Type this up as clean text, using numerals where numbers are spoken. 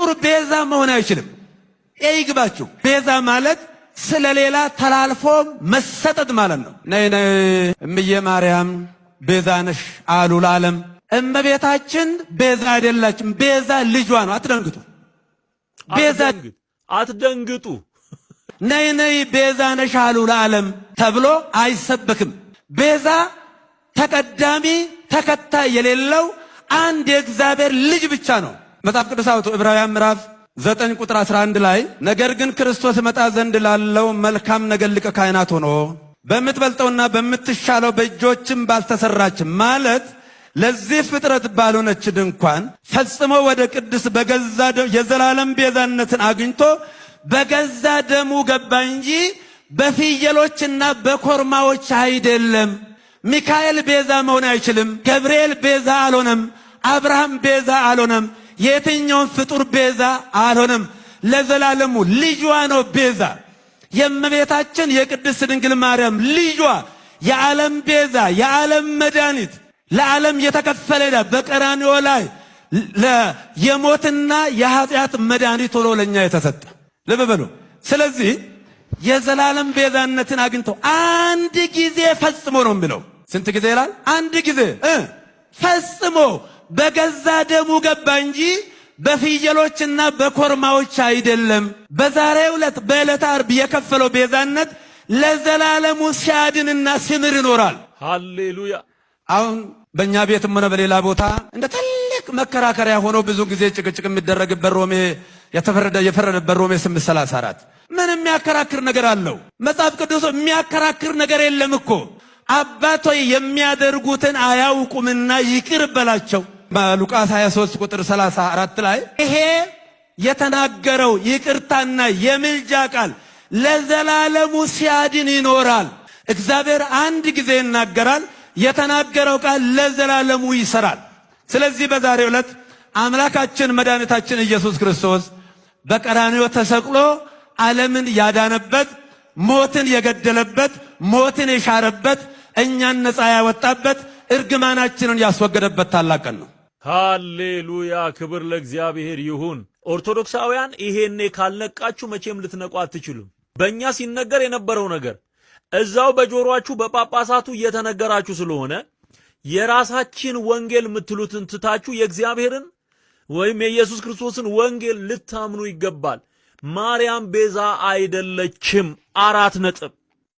ፍጡር ቤዛ መሆን አይችልም። ይግባችሁ። ቤዛ ማለት ስለሌላ ተላልፎ መሰጠት ማለት ነው። ነይ ነይ እምዬ ማርያም ቤዛ ነሽ አሉ ለዓለም። እመቤታችን ቤዛ አይደላችም። ቤዛ ልጇ ነው። አትደንግጡ። ቤዛ አትደንግጡ። ነይ ነይ ቤዛ ነሽ አሉ ለዓለም ተብሎ አይሰበክም። ቤዛ ተቀዳሚ ተከታይ የሌለው አንድ የእግዚአብሔር ልጅ ብቻ ነው። መጽሐፍ ቅዱስ አውጡ። ዕብራውያን ምዕራፍ 9 ቁጥር 11 ላይ ነገር ግን ክርስቶስ መጣ ዘንድ ላለው መልካም ነገር ሊቀ ካህናት ሆኖ በምትበልጠውና በምትሻለው በእጆችም ባልተሰራች ማለት ለዚህ ፍጥረት ባልሆነች ድንኳን ፈጽሞ ወደ ቅድስት በገዛ የዘላለም ቤዛነትን አግኝቶ በገዛ ደሙ ገባ እንጂ በፍየሎችና በኮርማዎች አይደለም። ሚካኤል ቤዛ መሆን አይችልም። ገብርኤል ቤዛ አልሆነም። አብርሃም ቤዛ አልሆነም። የትኛውን ፍጡር ቤዛ አልሆነም። ለዘላለሙ ልጇ ነው ቤዛ። የእመቤታችን የቅድስት ድንግል ማርያም ልጇ የዓለም ቤዛ፣ የዓለም መድኃኒት፣ ለዓለም የተከፈለ ዕዳ በቀራንዮ ላይ የሞትና የኃጢአት መድኃኒት ሆኖ ለእኛ የተሰጠ። ልብ በሉ። ስለዚህ የዘላለም ቤዛነትን አግኝቶ አንድ ጊዜ ፈጽሞ ነው የሚለው። ስንት ጊዜ ይላል? አንድ ጊዜ ፈጽሞ በገዛ ደሙ ገባ እንጂ በፍየሎችና በኮርማዎች አይደለም። በዛሬው ዕለት በዕለተ ዓርብ የከፈለው ቤዛነት ለዘላለሙ ሲያድንና ሲምር ይኖራል። ሃሌሉያ። አሁን በእኛ ቤትም ሆነ በሌላ ቦታ እንደ ትልቅ መከራከሪያ ሆኖ ብዙ ጊዜ ጭቅጭቅ የሚደረግበት ሮሜ የፈረደበት ሮሜ 8:34 ምን የሚያከራክር ነገር አለው? መጽሐፍ ቅዱስ የሚያከራክር ነገር የለም እኮ። አባቶይ የሚያደርጉትን አያውቁምና ይቅር በላቸው። በሉቃስ 23 ቁጥር 34 ላይ ይሄ የተናገረው ይቅርታና የምልጃ ቃል ለዘላለሙ ሲያድን ይኖራል። እግዚአብሔር አንድ ጊዜ ይናገራል። የተናገረው ቃል ለዘላለሙ ይሰራል። ስለዚህ በዛሬው ዕለት አምላካችን መድኃኒታችን ኢየሱስ ክርስቶስ በቀራንዮ ተሰቅሎ ዓለምን ያዳነበት፣ ሞትን የገደለበት፣ ሞትን የሻረበት፣ እኛን ነፃ ያወጣበት፣ እርግማናችንን ያስወገደበት ታላቅ ቀን ነው። ሃሌሉያ! ክብር ለእግዚአብሔር ይሁን። ኦርቶዶክሳውያን ይሄኔ ካልነቃችሁ መቼም ልትነቁ አትችሉም። በእኛ ሲነገር የነበረው ነገር እዛው በጆሮአችሁ በጳጳሳቱ እየተነገራችሁ ስለሆነ የራሳችን ወንጌል የምትሉትን ትታችሁ የእግዚአብሔርን ወይም የኢየሱስ ክርስቶስን ወንጌል ልታምኑ ይገባል። ማርያም ቤዛ አይደለችም። 4 ነጥብ።